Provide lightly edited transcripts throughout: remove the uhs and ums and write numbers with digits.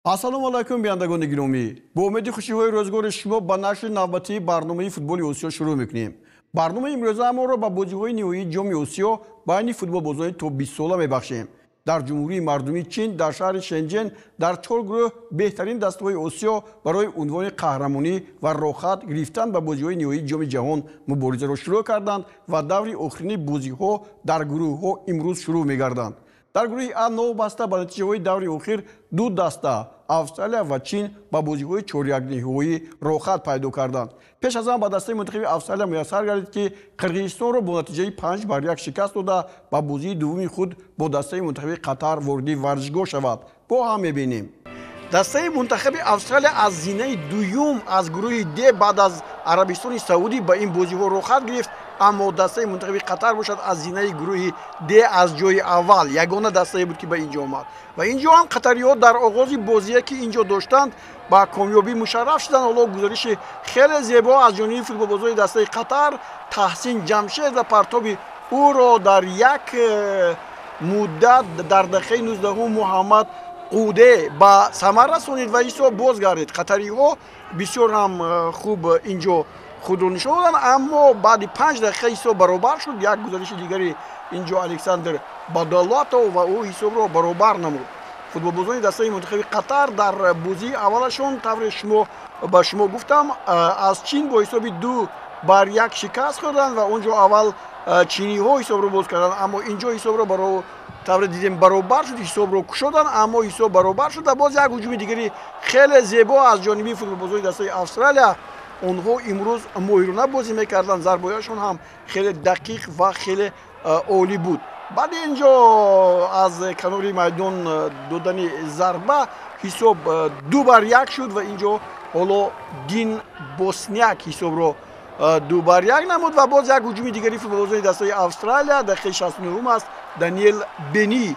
Ассалому алайкум, бинандагони гиромӣ. Бо умеди хушиҳои рӯзгори шумо ба нашри навбатии барномаи футболи Осиё шурӯъ мекунем. Барномаи имрӯза моро ба бозиҳои ниҳоии Ҷоми Осиё байни футболбозони то 20 сола мебахшем. Дар Ҷумҳурии Мардумии Чин, дар шаҳри Шенҷен, дар чор гурӯҳ беҳтарин дастаҳои Осиё барои унвони қаҳрамонӣ ва роҳхат гирифтан ба бозиҳои ниҳоии Ҷоми Ҷаҳон муборизаро шурӯъ карданд ва даври охирини бозиҳо дар гурӯҳҳо имрӯз шурӯъ мегарданд. Дар гурӯҳи А новобаста ба натиҷаҳои даври охир ду даста, Австралия ва Чин, ба бозиҳои чорякниҳоӣ роҳхат пайдо карданд. Пеш аз он ба дастаи мунтахаби Австралия муяссар гардид, ки Қирғизистонро бо натиҷаи 5-1 шикаст дода, ба бозии дуввуми худ бо дастаи мунтахаби Қатар вориди варзишгоҳ шавад. Бо ҳам мебинем. Дастаи мунтахаби Австралия аз зинаи дуюм аз гурӯҳи Д баъд аз Арабистони Саудӣ ба ин бозиҳо роҳхат гирифт, аммо дастаи мунтахаби Қатар бошад, аз зинаи гурӯҳи Д аз ҷои аввал ягона дастае буд, ки ба инҷо омад. Ва инҷо ҳам қатариҳо дар оғози бозие, ки инҷо доштанд, ба комёбӣ мушарраф шуданд. Ҳоло гузариши хеле зебо аз ҷониби футболбозони дастаи Қатар, Таҳсин Ҷамшед ва партоби ӯро дар як муддат дар дақиқаи 19 Муҳаммад Қуде ба самар расонид ва ҳисоб боз гардид. Қатариҳо бисёр ҳам хуб инҷо худро нишон доданд, аммо баъди 5 дақиқа ҳисоб баробар шуд. Як гузариши дигари инҷо Александр Бадалатов ва ӯ ҳисобро баробар намуд. Футболбозони дастаи мунтахаби Қатар дар бозии аввалашон, тавре шумо ба шумо гуфтам, аз Чин бо ҳисоби 2-1 шикаст хӯрданд ва он ҷо аввал чиниҳо ҳисобро боз карданд, аммо инҷо ҳисобро тавре дидем баробар шуд, ҳисобро кушоданд, аммо ҳисоб баробар шуд. Ва боз як ҳуҷуми дигари хеле зебо аз ҷониби футболбозони дастаи Австралия. Онҳо имрӯз моҳирона бозӣ мекарданд, зарбояшон ҳам хеле дақиқ ва хеле олӣ буд. Баъди инҷо аз канори майдон додани зарба ҳисоб 2-1 шуд ва инҷо ҳоло Дин Босняк ҳисобро 2-1 намуд. Ва боз як ҳуҷуми дигари футболбозони дастаи Австралия, дақиқаи 69 аст, Даниэл Бени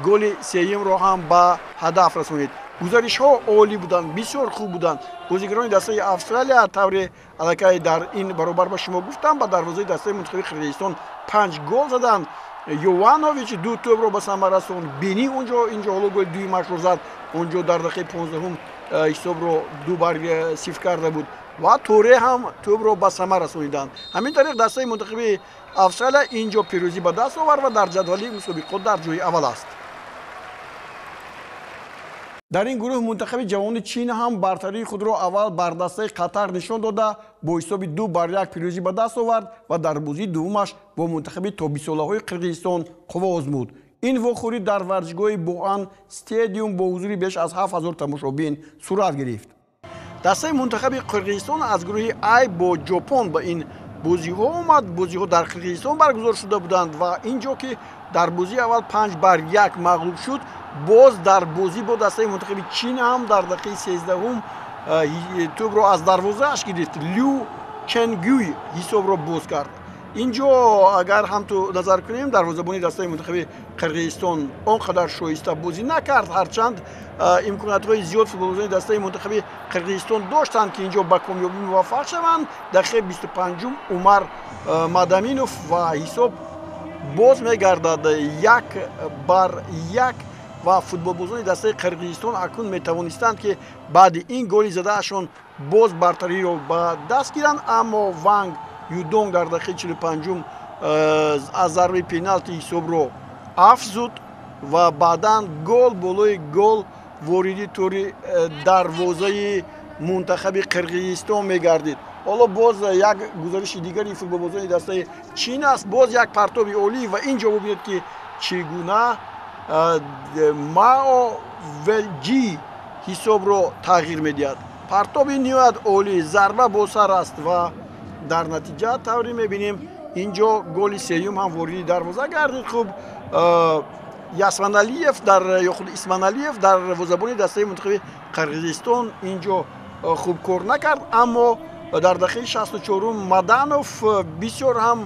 голи сеюмро ҳам ба ҳадаф расонид. Гузаришҳо олӣ буданд, бисёр хуб буданд. Бозигарони дастаи Австралия, тавре аллакай дар ин баробар ба шумо гуфтам, ба дарвозаи дастаи мунтахаби Қирғизистон 5 гол заданд. Йованович ду тӯбро ба самар расонд, Бени онҷо инҷо ҳоло голи дуюмашро зад, онҷо дар дақиқаи 15 ҳисобро 2-0 карда буд ва Торе ҳам тӯбро ба самар расониданд. Ҳамин тариқ дастаи мунтахаби Австралия инҷо пирӯзӣ ба даст овард ва дар ҷадвали мусобиқот дар ҷои аввал аст. Дар ин гурӯҳ мунтахаби ҷавони Чин ҳам бартарии худро аввал бар дастаи Қатар нишон дода, бо ҳисоби 2-1 пирӯзӣ ба даст овард ва дар бозии дуввумаш бо мунтахаби то 20-солаҳои Қирғизистон қувва озмуд. Ин вохӯрӣ дар варзишгоҳи Боан стадиум бо ҳузури беш аз 7000 тамошобин сурат гирифт. Дастаи мунтахаби Қирғизистон аз гурӯҳи Ай бо Ҷопон ба ин бозиҳо омад. Бозиҳо дар Қирғизистон баргузор шуда буданд ва инҷо ки дар бозии аввал 5-1 мағлуб шуд, боз дар бозӣ бо дастаи мунтахаби Чин ҳам дар дақиқаи 13 тӯбро аз дарвозааш гирифт. Лю Ченгюй ҳисобро боз кард. Инҷо агар ҳам ту назар кунем, дарвозабони дастаи мунтахаби Қирғизистон он қадар шоиста бозӣ накард, ҳарчанд имкониятҳои зиёд футболбозони дастаи мунтахаби Қирғизистон доштанд, ки инҷо ба комёбӣ муваффақ шаванд. Дақиқаи 25 Умар Мадаминов ва ҳисоб боз мегардад 1-1 ва футболбозони дастаи Қирғизистон акнун метавонистанд, ки баъди ин голи задаашон боз бартариро ба даст гиранд, аммо Ванг Юдонг дар дақиқаи 45 аз зарбаи пеналти ҳисобро афзуд ва баъдан гол болои гол вориди тӯри дарвозаи мунтахаби Қирғизистон мегардид. Ҳоло боз як гузариши дигари футболбозони дастаи Чин аст, боз як партоби олӣ ва инҷо бубинед, ки чӣ гуна Мао Велҷи ҳисобро тағйир медиҳад. Партоби ниҳоят олӣ, зарба бо сар аст ва дар натиҷа тавре мебинем, инҷо голи сеюм ҳам вориди дарвоза гардид. Хуб, Ясманалиев дар ё худ Исманалиев дарвозабони дастаи мунтахаби Қирғизистон инҷо хуб кор накард, аммо дар дақиқаи 64 Маданов бисёр ҳам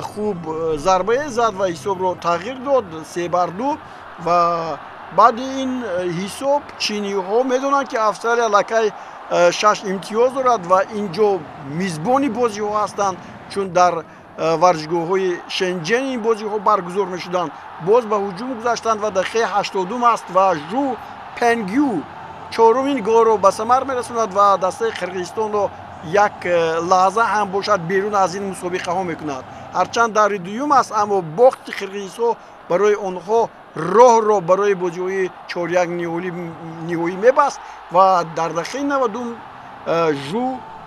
хуб зарбае зад ва ҳисобро тағйир дод 3-2. Ва баъди ин ҳисоб чиниҳо медонанд, ки Австралия лакай 6 имтиёз дорад ва инҷо мизбони бозиҳо ҳастанд, чун дар варзишгоҳҳои Шенҷен ин бозиҳо баргузор мешуданд. Боз ба ҳуҷум гузаштанд ва дақиқаи 80 аст ва Жу Пенгю Чорумин голро ба самар мерасонад ва дастаи Қирғизистонро як лаҳза ҳам бошад берун аз ин мусобиқаҳо мекунад. Ҳарчанд даври дуюм аст, аммо бохти қирғизҳо барои онҳо роҳро барои бозиҳои чоряк ниҳоӣ мебаст ва дар дақиқаи 90 Жу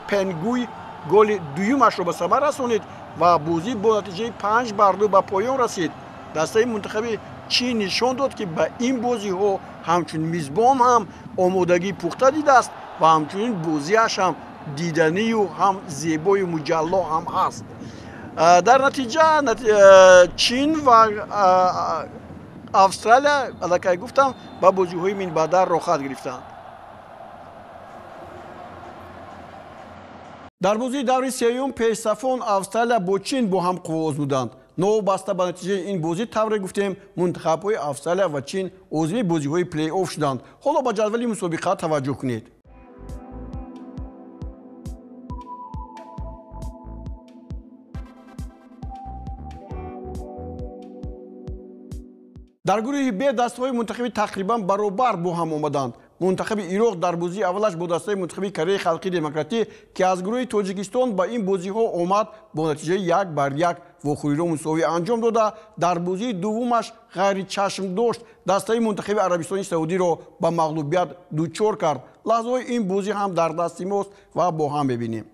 Пенгуй голи дуюмашро ба самар расонид ва бозӣ бо натиҷаи 5-2 ба поён расид. Дастаи мунтахаби Чин нишон дод, ки ба ин бозиҳо ҳамчун мизбон ҳам омодагии пухта дидааст ва ҳамчунин бозиаш ҳам диданию ҳам зебою муҷалло ҳам ҳаст. Дар натиҷа Чин ва Австралия, аллакай гуфтам, ба бозиҳои минбаъда роҳхат гирифтанд. Дар бозии даври сеюм пешсафон Австралия бо Чин бо ҳам қувва озмуданд. Новобаста ба натиҷаи ин бозӣ, тавре гуфтем, мунтахабҳои Австралия ва Чин озими бозиҳои плей-офф шуданд. Ҳоло ба ҷадвали мусобиқа таваҷҷӯҳ кунед. Дар гурӯҳи Б дастаҳои мунтахаби тақрибан баробар бо ҳам омаданд. Мунтахаби Ироқ дар бозии аввалаш бо дастаи мунтахаби Кореяи халқии демократӣ, ки аз гурӯҳи Тоҷикистон ба ин бозиҳо омад, бо натиҷаи 1-1 вохӯриро мусовӣ анҷом дода, дар бозии дуввумаш ғайричашм дошт дастаи мунтахаби Арабистони Саудиро ба мағлубият дучор кард. Лаҳзаҳои ин бозӣ ҳам дар дасти мост ва бо ҳам мебинем.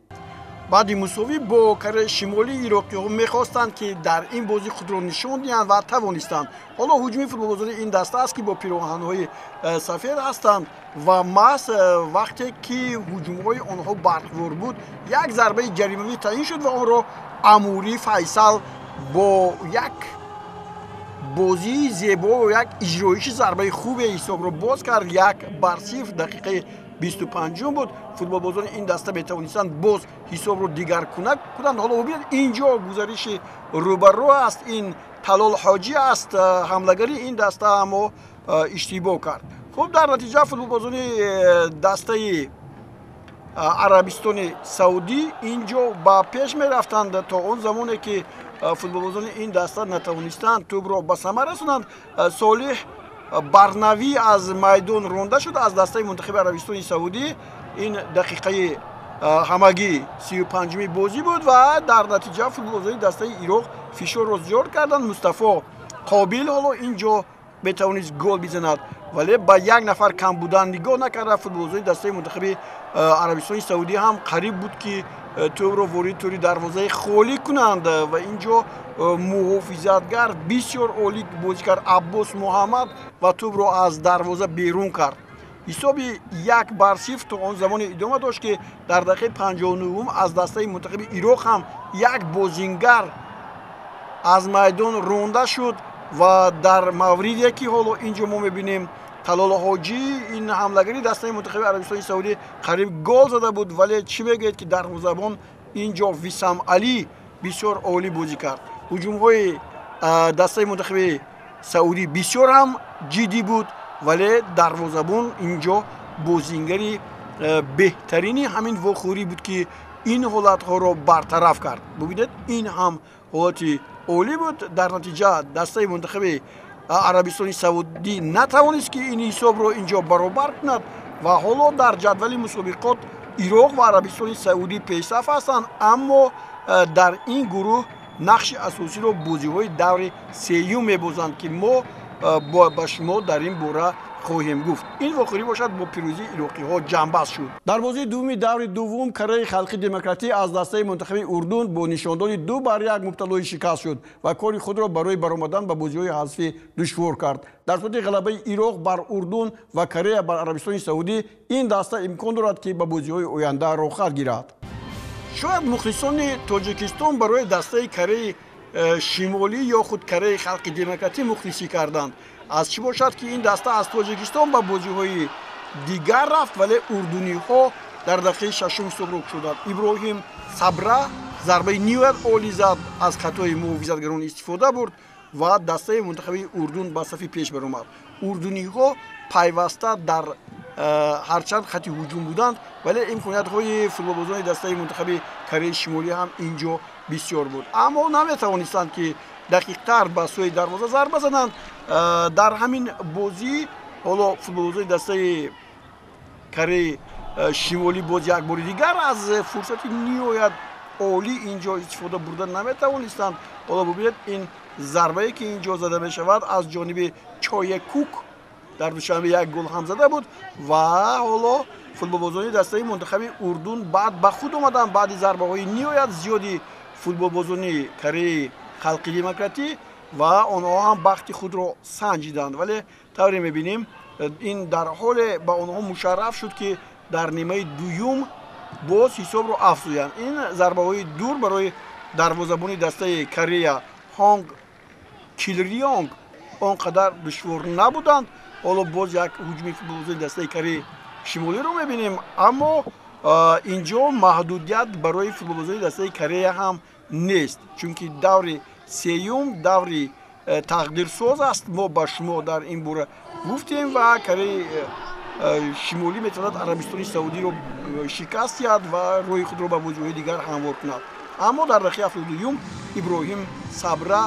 Баъди мусовӣ бо Кореяи Шимолӣ ироқиҳо мехостанд, ки дар ин бозӣ худро нишон диҳанд ва тавонистанд. Ҳоло ҳуҷуми футболбозони ин даста аст, ки бо пироҳанҳои сафед ҳастанд ва маҳз вақте ки ҳуҷумҳои онҳо барқвор буд, як зарбаи ҷаримавӣ таъин шуд ва онро Амурӣ Файсал бо як бозии зебо, як иҷроиши зарбаи хубе ҳисобро боз кард. 1-0 дақиқаи 25 буд. Футболбозони ин даста метавонистанд боз ҳисобро дигаркунак кунанд. Ҳоло бубинед, инҷо гузариши рӯбарӯ аст. Ин Талол Ҳоҷӣ аст, ҳамлагари ин даста, аммо иштибоҳ кард. Хуб, дар натиҷа футболбозони дастаи Арабистони Саудӣ инҷо ба пеш мерафтанд то он замоне ки футболбозони ин даста натавонистанд тӯбро ба самар расонанд. Солиҳ Барнавӣ аз майдон ронда шуд аз дастаи мунтахаби Арабистони Саудӣ. Ин дақиқаи ҳамагӣ 35-уми бозӣ буд ва дар натиҷа футболбозони дастаи Ироқ фишорро зиёд карданд. Мустафо Қобил ҳоло инҷо метавонист гол бизанад, вале ба як нафар кам будан нигоҳ накарда футболбозони дастаи мунтахаби Арабистони Саудӣ ҳам қариб буд, ки тӯбро ворид тӯри дарвозаи холӣ кунанд ва инҷо муҳофизатгар бисёр олӣ бозӣ кард Аббос Муҳаммад ва тӯбро аз дарвоза берун кард. Ҳисоби 1-0 то он замоне идома дошт, ки дар дақиқаи 59 аз дастаи мунтахаби Ироқ ҳам як бозингар аз майдон ронда шуд ва дар мавриде ки ҳоло инҷо мо мебинем, Талол Ҳоҷӣ, ин ҳамлагари дастаи мунтахаби Арабистони Саудӣ, қариб гол зада буд, вале чӣ мегӯяд, ки дарвозабон инҷо Висам Алӣ бисёр олӣ бозӣ кард. Ҳуҷумҳои дастаи мунтахаби Саудӣ бисёр ҳам ҷиддӣ буд, вале дарвозабон инҷо бозингари беҳтарини ҳамин вохӯрӣ буд, ки ин ҳолатҳоро бартараф кард. Бубинед, ин ҳам ҳолати олӣ буд. Дар натиҷа дастаи мунтахаби Арабистони Саудӣ натавонист, ки ин ҳисобро инҷо баробар кунад ва ҳоло дар ҷадвали мусобиқот Ироқ ва Арабистони Саудӣ пешсаф ҳастанд, аммо дар ин гурӯҳ нақши асосиро бозиҳои даври сеюм мебозанд, ки мо ба шумо дар ин бора хоҳем гуфт. Ин вохӯрӣ бошад бо пирӯзии ироқиҳо ҷамъбаст шуд. Дар бозии дуввуми даври дуввум Кореяи халқи демократӣ аз дастаи мунтахаби Урдун бо нишондоди 2-1 мубталои шикаст шуд ва кори худро барои баромадан ба бозиҳои ҳазфӣ душвор кард. Дар сурати ғалабаи Ироқ бар Урдун ва Корея бар Арабистони Саудӣ, ин даста имкон дорад, ки ба бозиҳои оянда роҳхат гирад. Шояд мухлисони Тоҷикистон барои дастаи Кореяи Шимолӣ ё худ Кореяи халқи демократӣ мухлисӣ карданд. Аз чӣ бошад, ки ин даста аз Тоҷикистон ба бозиҳои дигар рафт, вале урдуниҳо дар дақиқаи шашум ҳисобро кушоданд. Иброҳим Сабра зарбаи ниҳоят олӣ зад, аз хатои муҳофизатгарон истифода бурд ва дастаи мунтахаби Урдун ба сафи пеш баромад. Урдуниҳо пайваста дар ҳарчанд хати ҳуҷум буданд, вале имкониятҳои футболбозони дастаи мунтахаби Кореяи Шимолӣ ҳам инҷо бисёр буд, аммо наметавонистанд, ки дақиқтар ба сӯи дарвоза зарба зананд. Дар ҳамин бозӣ ҳоло футболбозони дастаи Кореяи Шимолӣ боз як бори дигар аз фурсати ниҳоят олӣ инҷо истифода бурда наметавонистанд. Ҳоло бубинед, ин зарбае ки инҷо зада мешавад аз ҷониби Чое Кук, дар Душанбе як гол ҳам зада буд ва ҳоло футболбозони дастаи мунтахаби Урдун баъд ба худ омаданд баъди зарбаҳои ниҳоят зиёди футболбозони Кореяи Халқи Демократӣ ва онҳо ҳам бахти худро санҷиданд. Вале тавре мебинем, ин дар ҳоле ба онҳо мушарраф шуд, ки дар нимаи дуюм боз ҳисобро афзоянд. Ин зарбаҳои дур барои дарвозабони дастаи Корея Ҳонг Килрионг он қадар душвор набуданд. Ҳоло боз як ҳуҷуми футболбозони дастаи Кореяи Шимолиро мебинем, аммо инҷо маҳдудият барои футболбозони дастаи Корея ҳам нест, чунки даври сеюм даври тақдирсоз аст. Мо ба шумо дар ин бора гуфтем ва Кореяи Шимолӣ метавонад Арабистони Саудиро шикаст диҳад ва роҳи худро ба бозиҳои дигар ҳамвор кунад. Аммо дар дақиқаи 72 Иброҳим Сабра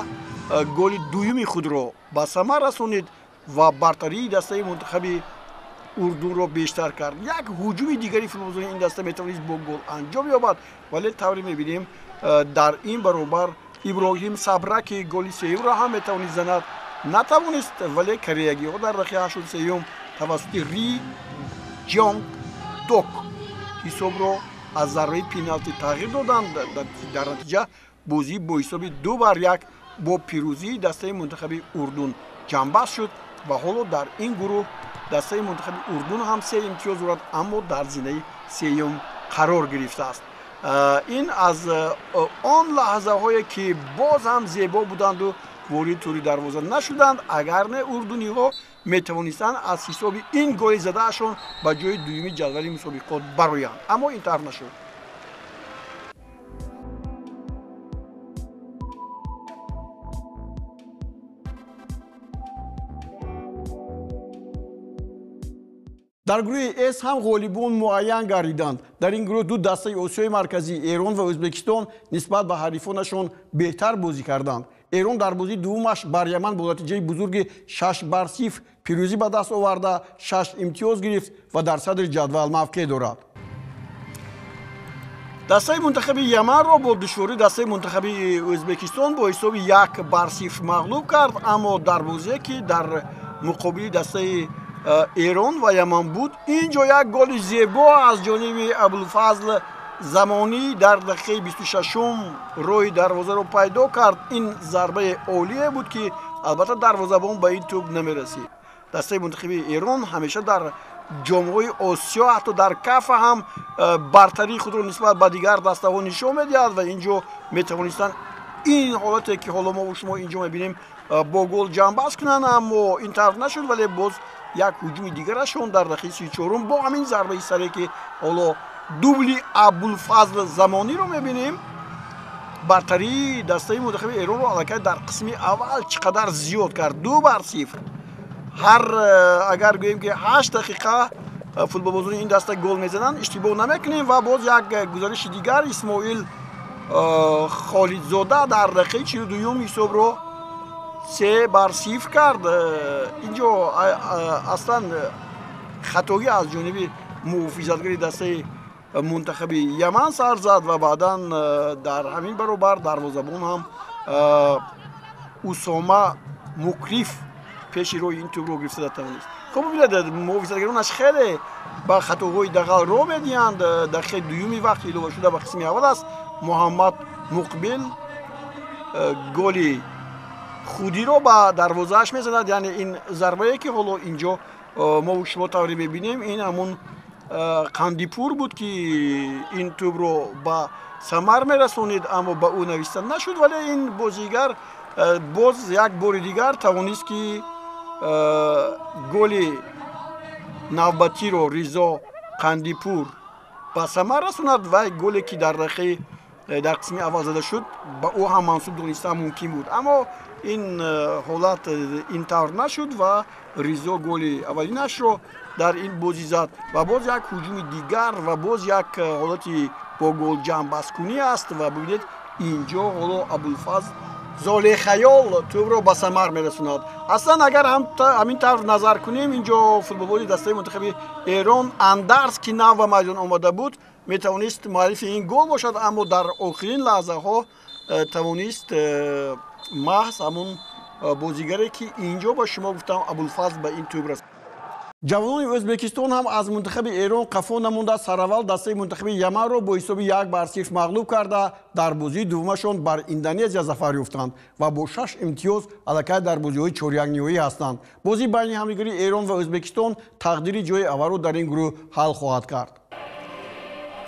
голи дуюми худро ба самар расонид ва бартарии дастаи мунтахаби Урдунро бештар кард. Як ҳуҷуми дигари футболбозони ин даста метавонист бо гол анҷом ёбад, вале тавре мебинем, дар ин баробар Иброҳим Сабра, ки голи сеюмро ҳам метавонист занад, натавонист. Вале кореягиҳо дар дақиқаи 83 тавассути Ри Ҷонг Док ҳисобро аз зарбаи пеналти тағйир доданд. Дар натиҷа бозӣ бо ҳисоби 2-1 бо пирӯзии дастаи мунтахаби Урдун ҷамъбаст шуд ва ҳоло дар ин гурӯҳ дастаи мунтахаби Урдун ҳам 3 имтиёз дорад, аммо дар зинаи сеюм қарор гирифтааст. Ин аз он лаҳзаҳое ки боз ҳам зебо буданду ворид тури дарвоза нашуданд. Агар не, урдуниҳо метавонистанд аз ҳисоби ин голи задаашон ба ҷои дуюми ҷадвали мусобиқот бароянд, аммо ин тавр нашуд. Дар гурӯҳи С ҳам ғолибон муайян гардиданд. Дар ин гурӯҳ ду дастаи Осиёи Марказӣ, Эрон ва Ӯзбекистон, нисбат ба ҳарифонашон беҳтар бозӣ карданд. Эрон дар бозии дуввумаш бар Яман бо натиҷаи бузурги 6-0 пирӯзӣ ба даст оварда, 6 имтиёз гирифт ва дар садри ҷадвал мавқеъ дорад. Дастаи мунтахаби Яманро бо душворӣ дастаи мунтахаби Ӯзбекистон бо ҳисоби 1-0 мағлуб кард, аммо дар бозие ки дар муқобили дастаи Эрон ва Яман буд, инҷо як голи зебо аз ҷониби Абулфазл Замонӣ дар дақиқаи 26-ум роҳи дарвозаро пайдо кард. Ин зарбаи олие буд, ки албатта дарвозабон ба ин тӯб намерасид. Дастаи мунтахаби Эрон ҳамеша дар ҷомҳои Осиё, ҳатто дар Кафа ҳам бартарии худро нисбат ба дигар дастаҳо нишон медиҳад ва инҷо метавонистанд ин ҳолате ки ҳоло мо шумо инҷо мебинем бо гол ҷамъбаст кунанд, аммо ин тавр нашуд. Вале боз як ҳуҷуми дигарашон дар дақиқаи 34-ум бо ҳамин зарбаи саре ки ҳоло дубли Абулфазл Замониро мебинем, бартарии дастаи мунтахаби Эронро аллакай дар қисми аввал чӣ қадар зиёд кард: 2-0. Ҳар агар гӯем ки 8 дақиқа футболбозони ин даста гол мезананд, иштибоҳ намекунем. Ва боз як гузариши дигар, Исмоил Холидзода дар дақиқаи 42-юм ҳисобро 3-0 кард. Инҷо аслан хатогӣ аз ҷониби муҳофизатгари дастаи мунтахаби Яман сар зад ва баъдан дар ҳамин баробар дарвозабон ҳам Усома Мукриф пеши роҳи ин тӯбро гирифта тавонист. Хуб, бибинед, муҳофизатгаронаш хеле ба хатоҳои дағал роҳ медиҳанд. Дақиқаи дуюми вақт илова шуда ба қисми аввал аст. Муҳаммад Муқбил голи худиро ба дарвозааш мезанад. Яъне ин зарбае ки ҳоло инҷо мо шумо тавре мебинем, ин ҳамун Қандипур буд, ки ин тӯбро ба самар мерасонид, аммо ба ӯ нависта нашуд. Вале ин бозигар боз як бори дигар тавонист, ки голи навбатиро Ризо Қандипур ба самар расонад ва голе ки дар дақиқаи дар қисми аввал зада шуд, ба ӯ ҳам мансуб дониста мумкин буд, аммо ин ҳолат ин тавр нашуд ва Ризо голи аввалинашро дар ин бозӣ зад. Ва боз як ҳуҷуми дигар ва боз як ҳолати бо гол ҷамъбасткунӣ аст ва бибинед, инҷо ҳоло Абулфазл Золехаёл тӯбро ба самар мерасонад. Аслан агар ҳамин тавр назар кунем, инҷо футболбози дастаи мунтахаби Эрон Андарс, ки нав ба майдон омада буд, метавонист муаллифи ин гол бошад, аммо дар охирин лаҳзаҳо тавонист маҳз ҳамун бозигаре, ки инҷо ба шумо гуфтам, Абулфазл ба ин тӯб расид. Ҷавонони Ӯзбекистон ҳам аз мунтахаби Эрон қафо намонда, сараввал дастаи мунтахаби Яманро бо ҳисоби 1-0 мағлуб карда, дар бозии дуввумашон бар Индонезия зафар ёфтанд ва бо 6 имтиёз аллакай дар бозиҳои чорякниҳоӣ ҳастанд. Бозии байни ҳамдигари Эрон ва Ӯзбекистон тақдири ҷои аввалро дар ин гурӯҳ ҳал хоҳад кард.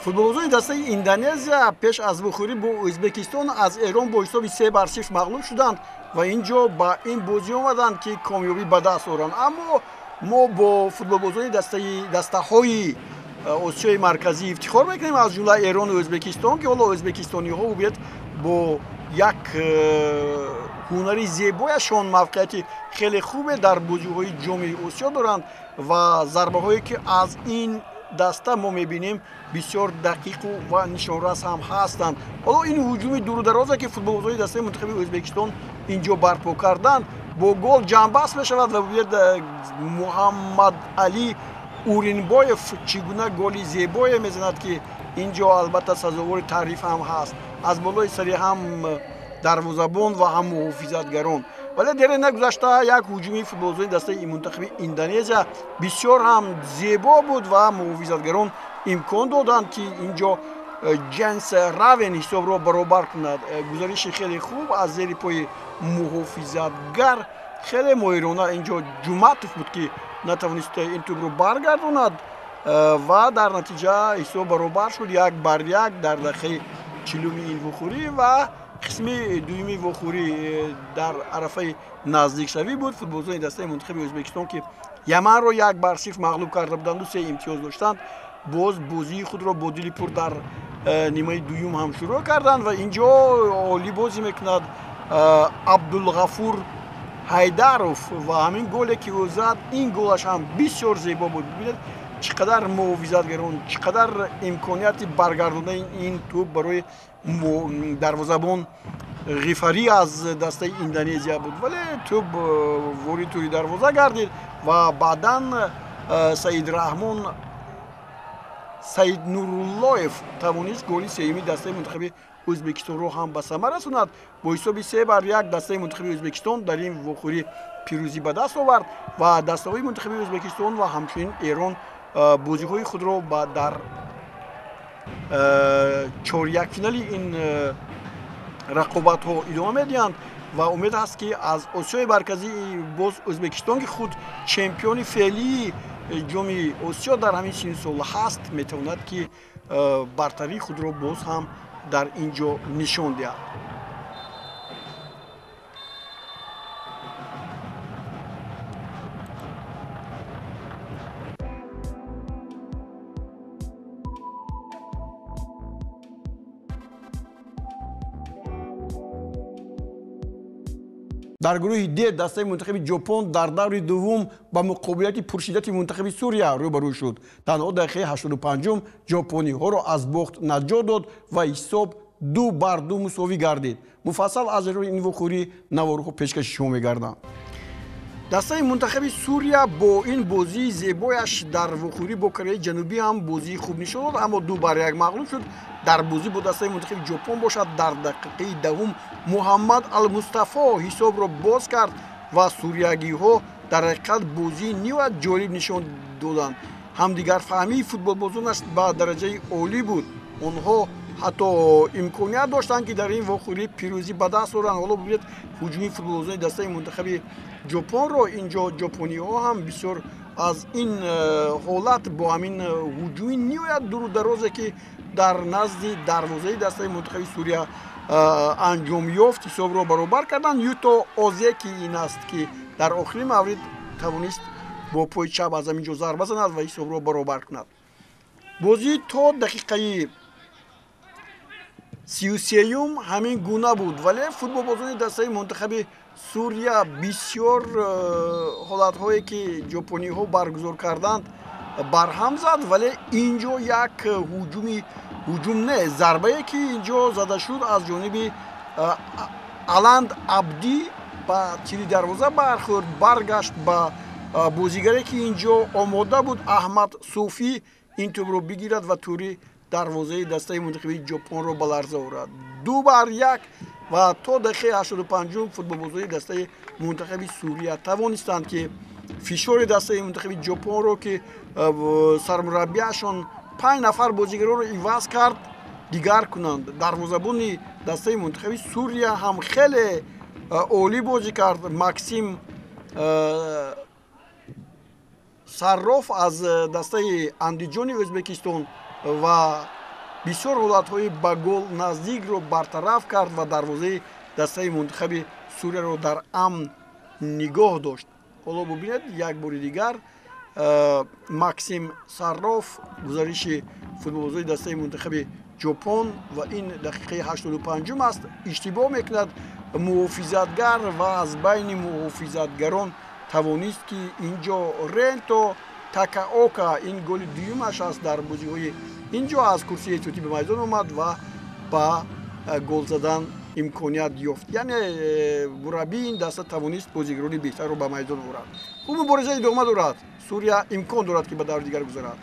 Футболбозони дастаи Индонезия пеш аз вухӯрӣ бо Ӯзбекистон аз Эрон бо ҳисоби 3-0 мағлуб шуданд ва ин ҷо ба ин бозӣ омаданд, ки комёбӣ ба даст оранд. Аммо мо бо футболбозони дастаҳои Осиёи Марказӣ ифтихор мекунем, аз ҷумла Эрону Ӯзбекистон, ки ҳоло ӯзбекистониҳо бубинед бо як ҳунари зебояшон мавқеияти хеле хубе дар бозиҳои ҷоми Осиё доранд ва зарбаҳое, ки аз ин даста мо мебинем, бисёр дақиқу ва нишонрас ҳам ҳастанд. Ҳоло ин ҳуҷуми дурударозе, ки футболбозони дастаи мунтахаби Ӯзбекистон инҷо барпо карданд, бо гол ҷамъбаст мешавад ва бубинед Муҳаммад Али Уринбоев чӣ гуна голи зебое мезанад, ки инҷо албатта сазовори таъриф ҳам ҳаст, аз болои сари ҳам дарвозабон ва ҳам муҳофизатгарон. Вале дере нагузашта як ҳуҷуми футболбозони дастаи мунтахаби Индонезия бисёр ҳам зебо буд ва муҳофизатгарон имкон доданд, ки инҷо Ҷенс Равен ҳисобро баробар кунад. Гузариши хеле хуб аз зери пои муҳофизатгар, хеле моҳирона инҷо Ҷуматов буд, ки натавонист ин тӯбро баргардонад ва дар натиҷа ҳисоб баробар шуд 1-1 дар дақиқаи 40-уми ин вухӯрӣ ва қисми дуюми вохӯрӣ дар арафаи наздикшавӣ буд. Футболбозони дастаи мунтахаби Ӯзбекистон, ки Яманро 1-0 мағлуб карда буданду 3 имтиёз доштанд, боз бозии худро бо дили пур дар нимаи дуюм ҳам шурӯъ карданд ва инҷо олӣ бозӣ мекунад Абдулғафур Ҳайдаров ва ҳамин голе, ки ӯ зад, ин голаш ҳам бисёр зебо буд. Бибинед, чӣ қадар муҳофизатгарон, чӣ қадар имконияти баргардондани ин тӯб барои дарвозабон Ғифарӣ аз дастаи Индонезия буд, вале тӯб ворид тӯри дарвоза гардид ва баъдан Саид Раҳмон Саид Нуруллоев тавонист голи сеюми дастаи мунтахаби Ӯзбекистонро ҳам ба самар расонад. Бо ҳисоби 3-1 дастаи мунтахаби Ӯзбекистон дар ин вохӯрӣ пирӯзӣ ба даст овард ва дастаҳои мунтахаби Ӯзбекистон ва ҳамчунин Эрон бозиҳои худро дар чорякфинали ин рақобатҳо идома медиҳанд ва умед аст, ки аз Осиёи Марказӣ боз Ӯзбекистон, ки худ чемпиони феълии ҷоми Осиё дар ҳамин синну сол ҳаст, метавонад, ки бартарии худро боз ҳам дар ин ҷо нишон диҳад. Дар гурӯҳи Д дастаи мунтахаби Ҷопон дар даври дуввум ба муқобилияти пуршиддати мунтахаби Сурия рӯбарӯ шуд. Танҳо дақиқаи 85-ум ҷопониҳоро аз бохт наҷот дод ва ҳисоб 2-2 мусовӣ гардид. Муфассал аз рӯи ин вохӯрӣ наворҳо пешкаши шумо мегарданд. Дастаи мунтахаби Сурия бо ин бозии зебояш дар вохӯрӣ бо Кореяи Ҷанубӣ ҳам бозии хуб нишон дод, аммо 2-1 мағлуб шуд. Дар бозӣ бо дастаи мунтахаби Ҷопон бошад, дар дақиқаи 10-ум Муҳаммад Алмустафо ҳисобро боз кард ва суриягиҳо дар ҳақиқат бозии ниҳоят ҷолиб нишон доданд. Ҳамдигарфаҳмии футболбозонаш ба дараҷаи олӣ буд. Онҳо ҳатто имконият доштанд, ки дар ин вохӯрӣ пирӯзӣ ба даст оранд. Ҳоло бубинед ҳуҷуми футболбозони дастаи мунтахаби Ҷопонро. Инҷо ҷопониҳо ҳам бисёр аз ин ҳолат бо ҳамин ҳуҷуми ниҳоят дурударозе, ки дар назди дарвозаи дастаи мунтахаби Сурия анҷом ёфт, ҳисобро баробар карданд. Юто Озеки ин аст, ки дар охирин маврид тавонист бо пои чап аз ҳамин ҷо зарба занад ва ҳисобро баробар кунад. Бозӣ то дақиқаи 33-юм ҳамин гуна буд, вале футболбозони дастаи мунтахаби Сурия бисёр ҳолатҳое, ки ҷопониҳо баргузор карданд, барҳам зад, вале инҷо як ҳуҷум не, зарбае, ки инҷо зада шуд аз ҷониби Аланд Абдӣ ба тири дарвоза бархӯрд, баргашт ба бозигаре ки инҷо омода буд, Аҳмад Суфӣ, ин тӯбро бигирад ва тури дарвозаи дастаи мунтахаби Ҷопонро ба ларза орад. 2-1 ва то дақиқаи 85 футболбозони дастаи мунтахаби Сурия тавонистанд ки фишори дастаи мунтахаби Ҷопонро, ки сармураббиашон 5 нафар бозигаронро иваз кард, дигар кунанд. Дарвозабони дастаи мунтахаби Сурия ҳам хеле олӣ бозӣ кард. Максим Сарроф аз дастаи Андиҷони Ӯзбекистон ва бисёр ҳолатҳои ба гол наздикро бартараф кард ва дарвозаи дастаи мунтахаби Сурияро дар амн нигоҳ дошт. Ҳоло бубинед як бори дигар Максим Сарроф, гузариши футболбозони дастаи мунтахаби Ҷопон ва ин дақиқаи 85 аст. Иштибоҳ мекунад муҳофизатгар ва аз байни муҳофизатгарон тавонист ки инҷо Ренто Такаока, ин голи дуюмаш аст дар бозиҳои инҷо, аз курсии эҳтиётӣ ба майдон омад ва ба гол задан имконият ёфт. Яъне мураббии ин даста тавонист бозигарони беҳтарро ба майдон орад. Хуб, мубориза идома дорад. Сурия имкон дорад ки ба даври дигар гузарад.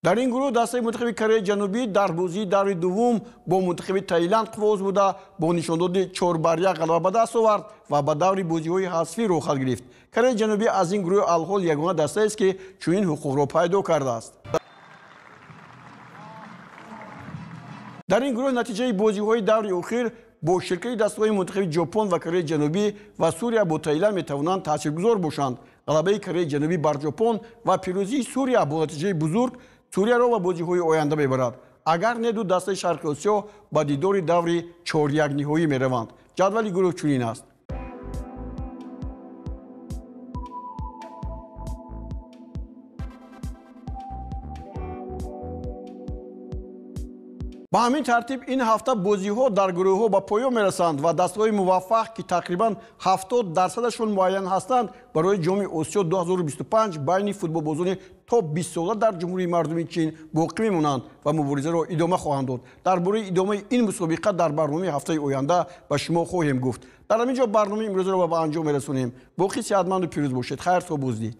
Дар ин гурӯҳ дастаи мунтахаби Кореяи Ҷанубӣ дар бозии даври дуввум бо мунтахаби Таиланд қуввоз буда, бо нишондоди 4-1 ғалаба ба даст овард ва ба даври бозиҳои ҳазфӣ роҳхат гирифт. Кореяи Ҷанубӣ аз ин гурӯҳ алҳол ягона дастаест ки чунин ҳуқуқро пайдо кардааст. Дар ин гурӯҳ натиҷаи бозиҳои даври охир бо ширкати дастаҳои мунтахаби Ҷопон ва Кореяи Ҷанубӣ ва Сурия бо Таиланд метавонанд таъсиргузор бошанд. Ғалабаи Кореяи Ҷанубӣ бар Ҷопон ва пирӯзии Сурия бо натиҷаи бузург Сурияро ба бозиҳои оянда мебарад. Агар не, ду дастаи Шарқи Осиё ба дидори даври 4-1 ниҳоӣ мераванд. Ҷадвали гурӯҳ чунин аст. Ба ҳамин тартиб ин ҳафта бозиҳо дар гурӯҳҳо ба поён мерасанд ва дастаҳои муваффақ, ки тақрибан 70%-ашон муайян ҳастанд, барои Ҷоми Осиё 2025 байни футболбозони то 20 сола дар Ҷумҳурии Мардумии Чин боқӣ мемонанд ва муборизаро идома хоҳанд дод. Дар бораи идомаи ин мусобиқа дар барномаи ҳафтаи оянда ба шумо хоҳем гуфт. Дар ҳамин ҷо барномаи имрӯзаро ба анҷом мерасонем. Боқӣ сеҳатманду пирӯз бошед. Хайр то боздид.